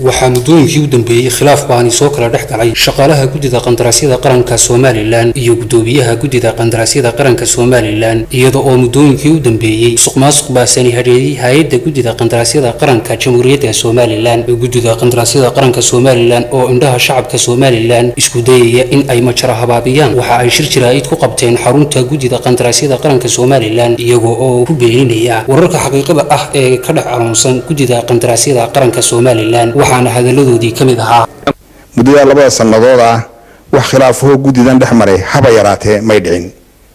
Waxaa muddooyinkii u dambeeyey khilaaf baani soo kala dhex galay shaqaalaha Guddida Qandaraasyada Qaranka Somaliland iyo guddoomiyaha Guddida Qandaraasyada Qaranka Somaliland, iyada oo muddooyinkii u dambeeyey musuqmaasuq baasani hadheeyey hay-adda Guddida Qandaraasyada Qaranka Jamhuuriyadda Somaliland. Guddida Qandaraasyada Qaranka Somaliland oo indhaha shacabka Somaliland isku dayaya in ay majara habaabiyaan, waxa ay shir jaraa'id ku qabteen xarunta Guddida Qandaraasyada Qaranka Somaliland, iyagoo oo ku beeninaya wararka xaqiiqada ah ee ka dhex aloonsan Guddida Qandaraasyada Qaranka Somaliland, waxaana hadaladoodii ka mid ahaa: Muddada 2da sannadood ah wax khilaafahoo guddidan dhex maray haba yaraatee may dhicin.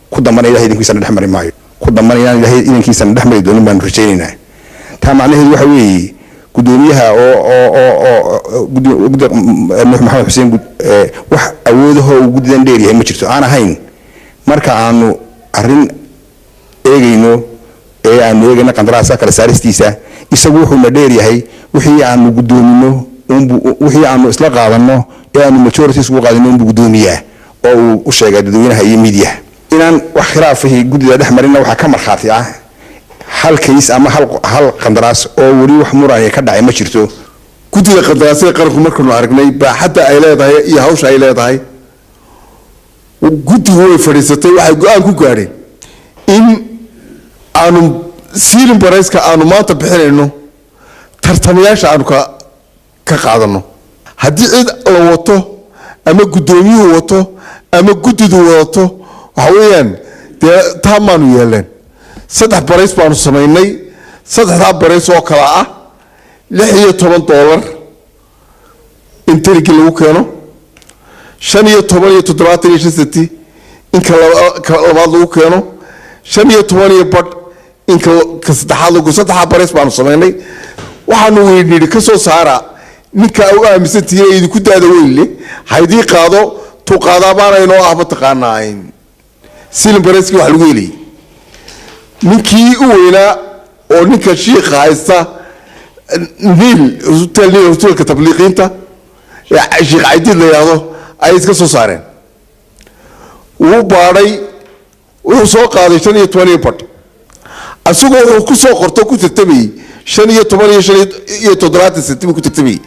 Ku dambana Ilahay idinkiisana dhex mari maayo, ku dambana inaan Ilahay idankiisana dhex mari doonin baanu rajaynaynaa. Taa macnaheedu waxa weeye, guddoomiyaha oo Nuux Maxamed Xuseen wax awoodahoo uu guddidan dheeryahay ma jirto, aan ahayn marka aanu arrin eegayno ee aanu eegayno qandaraaska kala saaristiisa. Isagu wuxuuna dheeryahay wixii aanu guddoomino, wixii aanu isla qaadano ee aanu majority isku qaadano unbuu guddoomiyaa oo uu u sheegay dadweynaha iyo miidiyaha. Inaan wax khilaafihii guddida dhex marina waxaa ka markhaati ah hal case ama hal qandaraas oo weli wax muran ka dhacay ma jirto. Guddida Qandaraasyada Qaranku markaanu aragnay baaxadda ay leedahay iyo hawsha ay leedahay, guddigu way fadhiisatay. Waxay go-aan ku gaadheen in aanu ceiling price-ka aanu maanta bixinayno tartamayaasha aanu ka qaadano. Haddii cid la wato ama guddoomiyuhu wato ama guddidu wadato, waxa weeyaan dee taa maanu yeeleen. Saddex price baanu samaynay, saddexdaa price oo kala ah $16 in tarigii lagu keeno, 15 iyo 75 senti in ka labaad lagu keeno, 15.5 in ka saddexaad lagu. Saddexdaa price baanu samaynay. Waxaanu weynidhi, ka soo saara ninka u aaminsantihiin ee idinku daada weynle, haydii qaado tuu qaadaa baana inoo ah. Mataqaanaa, ceiling price-kii wax lagu helayay ninkii u weynaa oo ninka shiikha haysta Niil Hotel, Niil Hotelka Tabliiqiinta ee Sheekh Caydiid la yidhaahdo ayay iska soo saareen. Wuu baadhay, wuxuu soo qaaday 15.5. Asagoo wuxuu ku soo qorto ku tartamayey 15 iyo 5 iyo 70 senti buu ku tartamayey.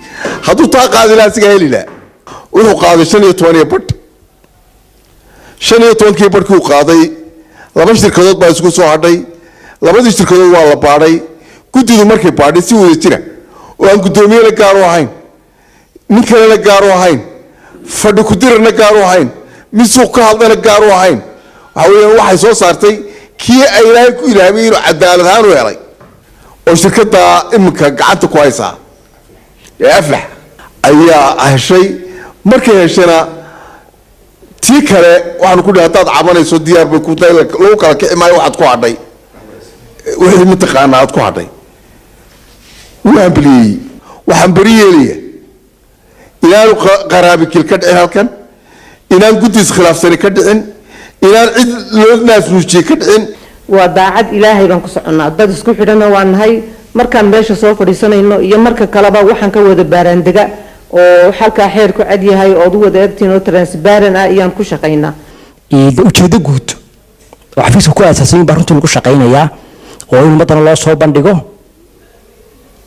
Hadduu taa qaadi lahaa, asigaa heli lahaa. Wuxuu qaaday 15.5. 15-kii barhkii uu qaaday, laba shirkadood baa isku soo hadhay. Labadii shirkadood waa la baadhay. Guddidu markay baadhay si wada jira oo aan guddoomiyena gaar u ahayn, nin kalena gaar u ahayn, fadhi ku-dirarna gaar u ahayn, mid suuq ka hadlana gaar u ahayn, waxa weeyaan waxay soo saartay kii ay Ilaahay ku ilaahamay inuu cadaalad ahaan u helay oo shirkadda iminka gacanta ku haysaa ee Aflax ayaa heshay. Markay heshana, tii kale waxaanu ku dhihi, haddaad cabanayso diyaar bay ku tahay, lagu kala kici maayo. Waxaad ku hadhay wixii mataqaanaa aad ku hadhay wuu hambalyeeyey. Waxaan beri yeelaya inaanu qaraabikil ka dhicin halkan, inaan guddi iskhilaafsani ka dhicin, inaan cid loo naasnuujiyey ka dhicin. Waa daacad Ilaahay baan ku soconnaa, dad isku xidhana waa nahay. Markaan meesha soo fadhiisanayno iyo marka kaleba, waxaan ka wada baaraandega oo halkaa xeer ku cad yahay ood u wada egtiin oo transparent ah iyaan ku shaqaynaa. Ujeedo guud oo xafiiska ku aasaasan baa runtii lagu shaqaynayaa, oo in ummaddana loo soo bandhigo,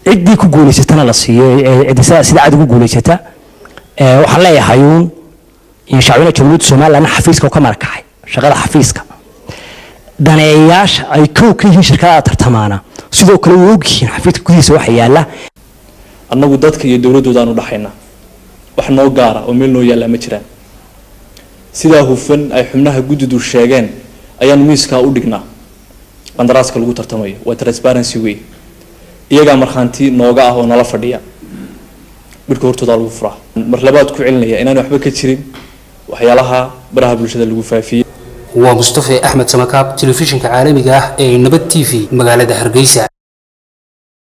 ciddii ku guulaysatana la siiyo, ciddi sida cad ugu guulaysata. Waxaan leeyahay uun in shacweynaha Jamhuuriyadda Somaliland xafiiska ka marakacay shaqada xafiiska, daneeyayaasha ay kow ka yihiin shirkadaha tartamaana sidoo kale way ogyihiin xafiiska gudihiisa waxa yaala. Annagu dadka iyo dowladoodaanu dhaxaynaa, wax noo gaara oo meel noo yaallaa ma jiraan. Sidaa hufan ay xubnaha guddidu sheegeen ayaanu miiskaa u dhignaa qandaraaska lagu tartamayo. Waa transparency wey. Iyagaa markhaanti nooga ah oo nala fadhiya, midhka hortoodaa lagu furaa. Mar labaad ku celinaya inaan waxba ka jirin waxyaalaha baraha bulshada lagu faafiyey. Waa Mustafe Axmed Samakaab, telefishinka caalamiga ah ee Nabad TV, magaalada Hargeysa.